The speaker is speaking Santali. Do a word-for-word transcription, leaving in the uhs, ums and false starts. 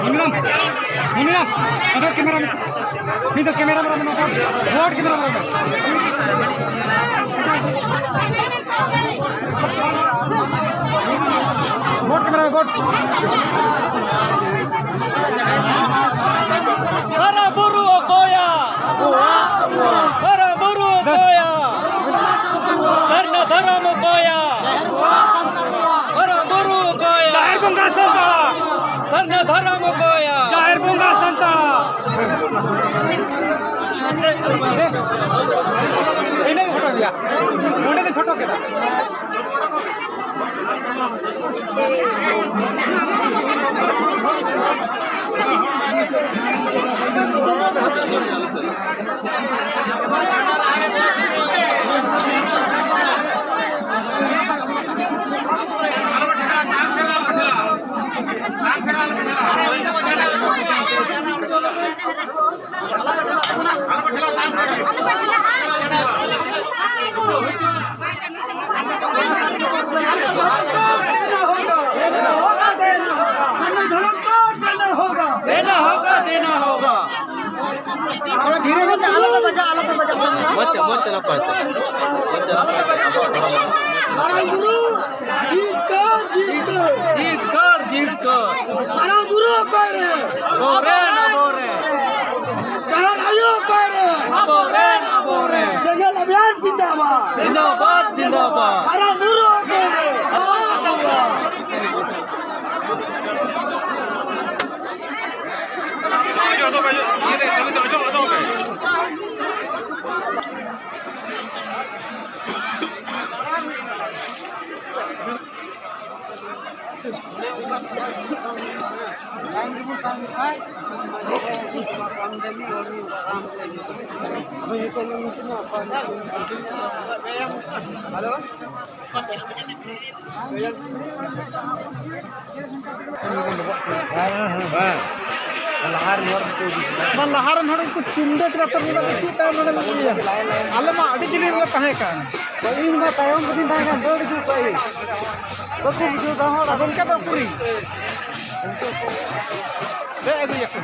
ᱢᱚᱱᱤᱨᱟᱢ, ᱢᱚᱱᱤᱨᱟᱢ, ᱟᱫᱚ ᱠᱮᱢᱮᱨᱟ ᱢᱮ᱾ ᱢᱤᱫ ᱫᱚ ᱠᱮᱢᱮᱨᱟ ᱢᱮ, ᱵᱷᱳᱴ ᱠᱮᱢᱮᱨᱟ ᱢᱮ᱾ ᱵᱷᱳᱴ ᱠᱮᱢᱮᱨᱟ ᱢᱮ, ᱵᱷᱳᱴ᱾ ᱢᱟᱨᱟᱝ ᱵᱩᱨᱩ ᱚᱠᱚᱭᱟ? ᱢᱟᱨᱟᱝ ᱵᱩᱨᱩ ᱚᱠᱚᱭᱟ? ᱥᱟᱨᱱᱟ ᱫᱷᱚᱨᱚᱢ ᱚᱠᱚᱭᱟ? ᱢᱟᱨᱟᱝ ᱵᱩᱨᱩ ᱚᱠᱚᱭᱟ? ᱡᱟᱦᱮᱨ ᱵᱚᱸᱜᱟ ᱥᱟᱱᱛᱟᱲᱟᱜ᱾ ᱥᱟᱨᱱᱟ ᱫᱷᱚᱨᱚᱢ ᱚᱠᱚᱭᱟ? ᱡᱟᱦᱮᱨ ᱵᱚᱸᱜᱟ ᱥᱟᱱᱛᱟᱲᱟᱜ᱾ ᱤᱱᱟᱹᱜᱮ ᱯᱷᱳᱴᱳ ᱜᱮᱭᱟ, ᱱᱚᱸᱰᱮ ᱜᱮ ᱯᱷᱳᱴᱳ ᱠᱮᱫᱟ᱾ देना होगा, देना होगा। थोड़ा धीरे से, आलो पे बजा, आलो पे बजा। मत, मत चला पाए। मत चला पाए। मारंग गुरु, जीत कर, जीत कर। जीत कर, जीत कर। मारंग गुरु कह रहे हैं। बोरे ना बोरे। कहर आयो कह रहे हैं। बोरे ना बोरे। जंगल अभियान जिंदाबाद। जिंदाबाद, जिंदाबाद। मारंग गुरु कह रहे हैं। हेलो। ᱞᱟᱦᱟ ᱨᱮᱱ ᱦᱚᱲ ᱠᱚ ᱤᱫᱤ ᱠᱮᱫᱟ᱾ ᱵᱟᱝ, ᱞᱟᱦᱟ ᱨᱮᱱ ᱦᱚᱲ ᱩᱱᱠᱩ ᱪᱤᱱᱰᱟᱹ ᱠᱮᱫᱟ ᱛᱚ, ᱱᱚᱰᱮ ᱫᱚ ᱪᱮᱫ ᱛᱟᱭᱚᱢ ᱱᱚᱰᱮ ᱫᱚ ᱤᱭᱟᱹ? ᱟᱞᱮ ᱢᱟ ᱟᱹᱰᱤ ᱡᱤᱞᱤᱧ ᱨᱮᱞᱮ ᱛᱟᱦᱮᱸ ᱠᱟᱱ᱾ ᱤᱧ ᱢᱟ ᱛᱟᱭᱚᱢ ᱨᱮᱜᱤᱧ ᱛᱟᱦᱮᱸ ᱠᱟᱱ, ᱫᱟᱹᱲ ᱦᱤᱡᱩᱜ ᱠᱚ ᱤᱧ᱾ ᱵᱟᱠᱚ ᱵᱩᱡᱷᱟᱹᱣ ᱫᱟ ᱦᱚᱲ᱾ ᱟᱫᱚ ᱚᱱᱠᱟ ᱫᱚ ᱩᱠᱩᱨᱤᱧ᱾ ᱫᱮᱡ ᱟᱹᱜᱩᱭᱟᱠᱚ᱾